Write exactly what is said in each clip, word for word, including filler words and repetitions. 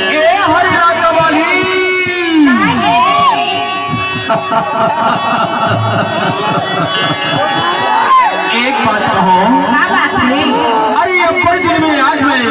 ए हरिराजा वाली, एक बात कहो। का बात है? अरे, अब्बड़ दिन में आज मैं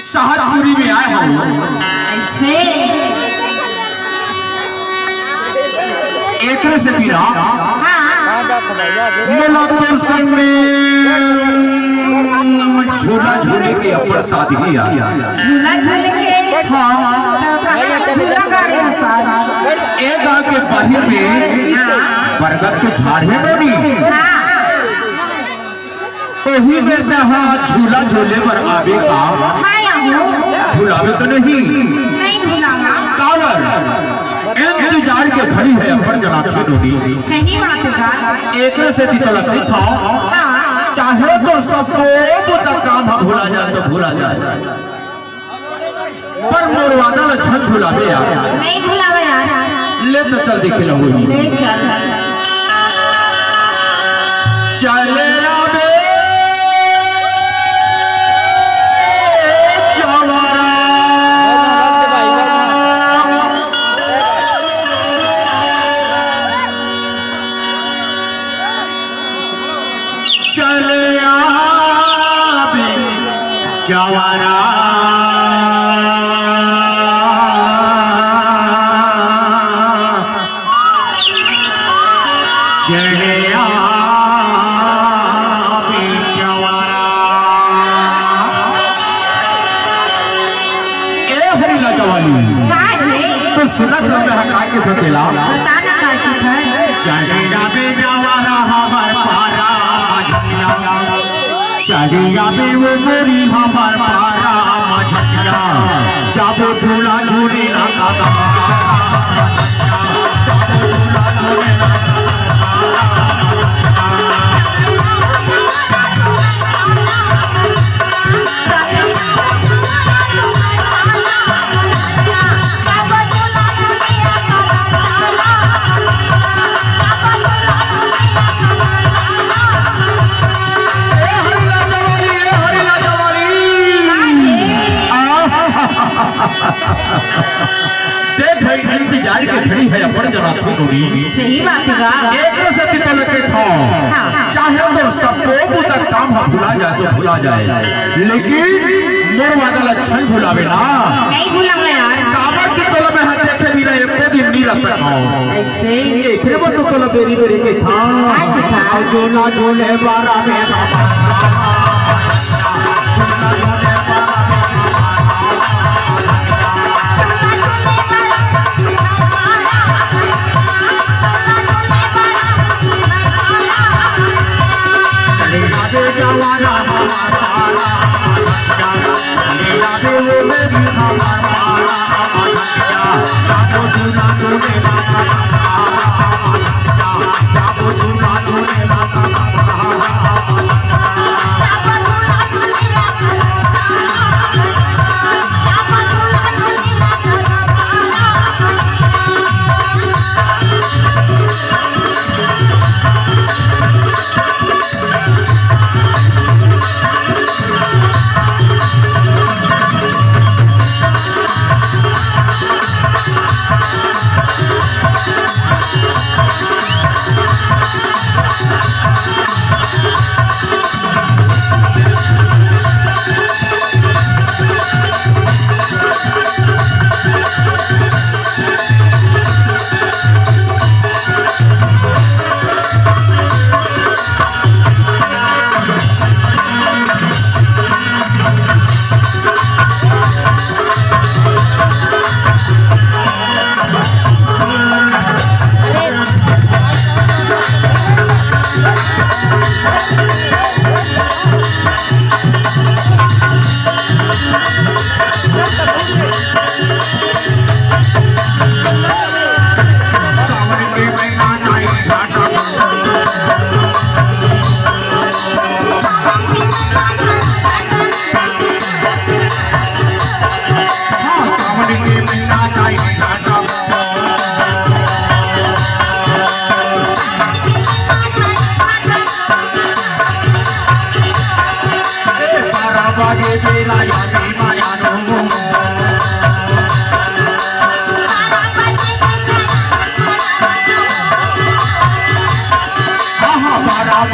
सहजपुरी में आए हंव। ऐसे? एकरे सेती ना, हाँ। मोला तोर संग में झूला झूले के अब्बड़ साध हे यार। झूला झूले के? हाँ। तो कहाँ झूला गाड़े हस? ए गांव के बाहिर में हाँ। बरगद के झाड़ हे नोनी। हाँ। ओही में तैं हा झूला झूले बर आबे का? हाँ, आबो। भुलाबे तो नहीं? नहीं भुलावंव। काबर? इंतजार के घड़ी हे अब्बड़ जनाथे नोनी। सही बात हे का? एकरे सेती तो लगथे था। हाँ। चाहे तो सबो बुता काम हा भुला जाए तो भुला जाए। पर मोर वादा ला झन भुलाबे यार। नहीं भुलावंव यार। ले तो चल देखे ला होही। ले चल। चले आबे जवारा। चले आबे जवारा। चले आबे जवारा। ए हरिराजा वाली। का हे? तो सुनत रह, मैं हा का कथंव तेला। बता ना का कथस। चढ़िया बेटा वाला हमर पारा मझनिया। चढ़िया बे वो मोरी हमर पारा मझनिया। जाबो झूला झूले ला का गा। जाबो झूला झूले ला का गा। ए हरिला जवानी, ए हरिला जवानी। देख भाई, इंतजार के घड़ी हे अपन जनाथी नोनी। सही बात हे गा। एकरे सेती तो लगे था। हाँ। चाहे तो सबो बुता काम हा भुला जाए तो भुला जाए, लेकिन मोर वादा ला झन भुलाबे ना। नहीं भुलावंव यार। काबर कि तोला मैं हा देखे बिना एको दिन नहीं रह सकंव। ऐसे? एकरे बर तो तोला बेरी बेरी कथंव। का कथस? झूला झूले बारा में बाबा।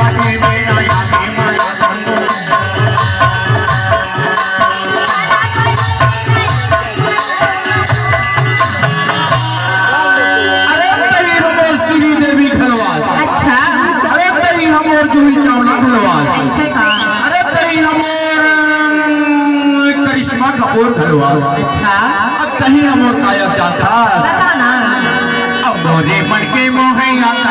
अरे तही हमर श्रीदेवी खलवास। अच्छा। अरे तही हमर जूही चावला खलवास। ऐसे का? अरे तही हमर, अम, करिश्मा कपूर खलवास। अच्छा। अ तही हमर कायस जानथस। बता ना। अब मोरे मन के मोहैया का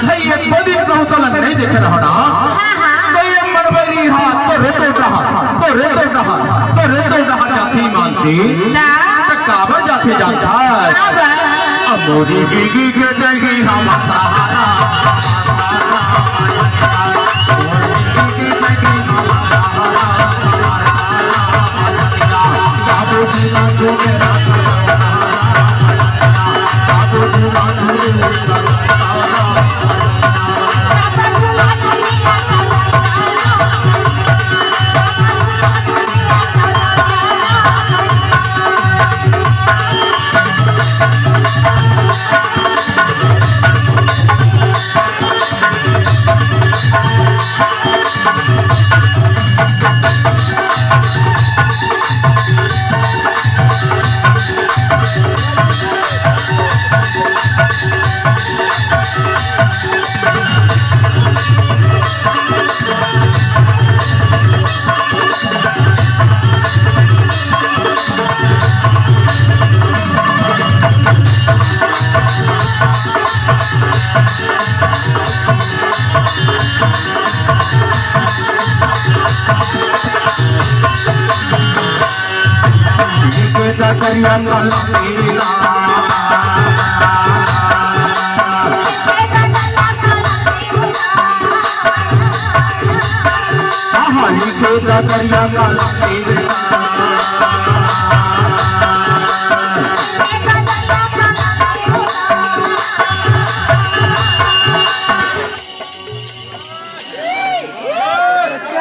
हे, एको दिन कहूँ तोला नइ देखे रहव ना। हाँ, हाँ। त ये मनबरी हा, तोरे तो डहर, तोरे तो डहर, तोरे तो डहर जाथे मानसी। ना। त काबर जाथे जानथस? काबर? अब मोरी बीगी के दही हम सहारा।